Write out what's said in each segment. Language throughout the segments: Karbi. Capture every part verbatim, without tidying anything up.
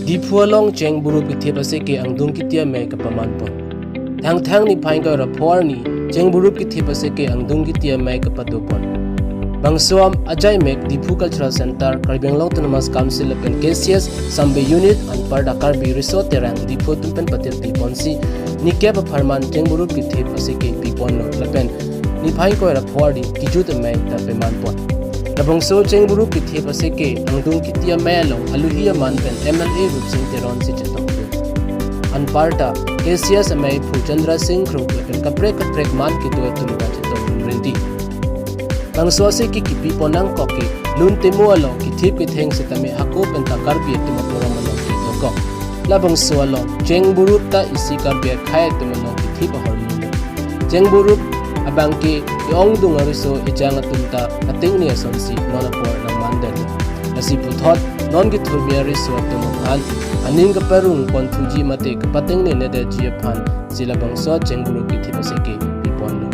Diphu along chengburup kethip aseke angdung kiti amei kapaman pon. Thangthang niphai ingkoi ra pho arni chengburup kethip aseke angdung kiti amei kapado pon. Bangso am ajai mek Diphu Cultural Center, Karbi Anglong Autonomous Council lapen K C S Sambe Unit anparta Karbi Riso Terang Diphu atum pen patirpi ponsi nikep apharman chengburup kethip aseke pi ponlo lapen niphai ingkoi ra pho arni kejut amei ta peman pon. Labangso chengburup kethip aseke angdung kiti amei along aluhi aman pen M L A Rupsing Teron si chetong. Anparta K C S amei aphu Chandra Sing Kro lapen kaprek kaprek man kedo atum ta chetong rinti. Bangso aseke kipi pon nangkok ke lun temo along kethip ketheng setame hako penta Karbi atum aporom along kedokok. Labangso along chengburup ta isi Karbi akhei atum along kethip ahormu. Chengburup abangke ke-ongdung ariso ejang atum ta ating ni asonsi non apor nangmandet. Lasi puthot non kethurmi ariso atum aphan aning kaparong ponthuji mate kapateng ne nedetji aphan si labangso chengburup kethip aseke pi ponlo.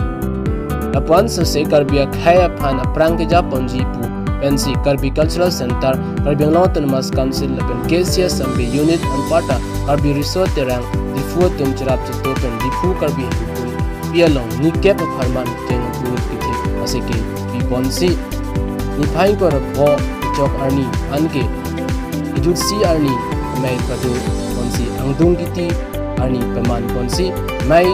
Lapu-an sose Karbi akhei aphan aphrang keja ponji pu pensi Karbi Cultural Center, Karbi Anglong Autonomous Council lapen K C S Sambe Unit anparta Karbi Riso Terang Diphu atum cherap cheto pen Diphu Karbi atum pi along nikep apharman chengburup kethip aseke pi ponsi niphai ingkoi ra pho chok arni anke kejut isi arni amei pado ponsi angdung kiti arni peman ponsi mei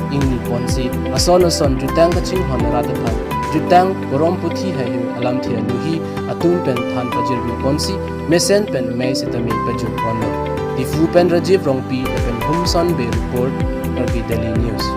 ingni ponsi ason ason jutang kachinghon arat aphan jutang korom puthi hai alamthe aluhi atum pen than pajirmi ponsi mesen pen mei setame pajut ponlo. Diphu pen Rajiv Rongpi lapen Humson Bey report, Karbi Daily News.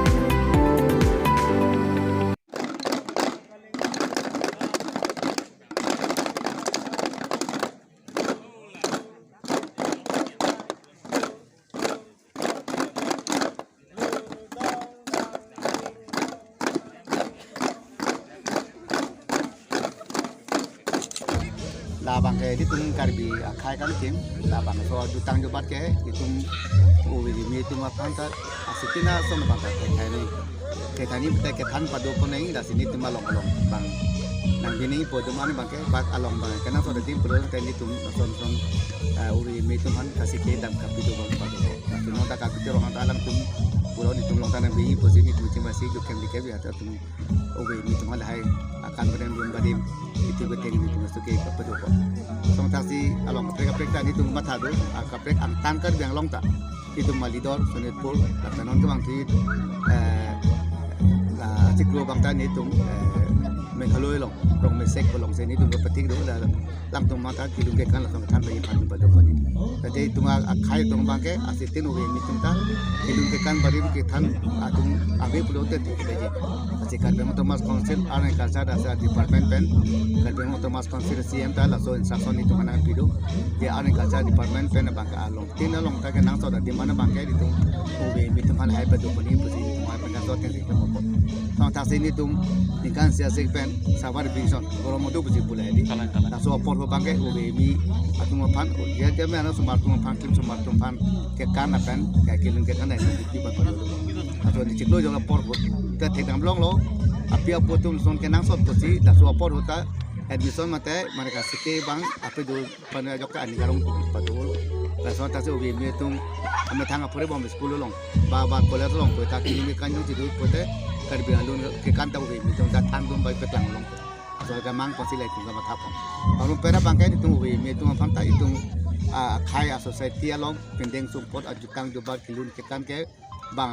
Labang ke itum Karbi akhei kan tim, labangso jutang jubat ke itum ove kimi atum aphan ta asitina son bang ke thai ni. Kethani pute kethan pado pon nang, lasi nitum along along bang nang bini podum ani bang ke bak along bang ke nangso dadim pulo ke nitum son son, eh, ove kimi atum aphan kasi kedam kapido bang pado. Lasi nota kapido rong ta alangtum pulo nitum along ta nang bini posi nitum chimasi jukem dike bi ata tum ove kimi atum lahai akan badan bun badim itu beteng nitum suke kapado pon. Song taksi along kaprek kaprek ta nitum matha do, ah, kaprek angtan Karbi Anglong ta. Itum Malidor, Sonitpur, lapen non kevang ti, eh, la chiklo bang ta nitum, eh, Meghalaya along, rong mesek alongsi nitum kepatik do la, alangtum mata kelun kekan lason than lagi pan bado pani. Tadi itum a-, akhei atum bang ke, asitin ove kimi atum ta, kelun kekan barim kethan atum ave pulote ti kedaji. Asi Karbi Anglong Autonomous Council, Art and Culture asa department pen, Karbi Anglong Autonomous Council C M ta laso instruction itum mana pido, di Art and Culture department pen bang ke along tin along ta kenangsot adim mana bang ke itum ove kimi atum aphan lahai pado pon pusi itum aphan kenangsot teng si kemopo. Song taksi nitum ningkan isi asek pen summer vacation, goromodu pusi pulai di. Kalang, kalang. Laso apor ho bang ke ove kimi atum aphan, ya dia me ana sumar atum aphan, kim sumar atum aphan kekan lapen ya kelun kekan na itum kipi pon pon. Laso ni chiklo jong apor ho ta thekdam longlo, api apo atum son kenangsot pusi, laso apor ho ta admission mate, mane kasike bang, api do pan ajok ke ani karong pado lo. Laso taksi ove kimi atum amethang apore bom school along, ba, ba college along, koi ta kimi kanjong chidu kote, Karbi alun kekan ta ove kimi atum ta thang dun bai peklang along. Laso kemang pusi la itum kamatha pon. Arum pera bang ke itum ove kimi atum aphan ta itum, ah, akhei a-society along, pendeng sumpot ajutang jubat kelun kekan ke bang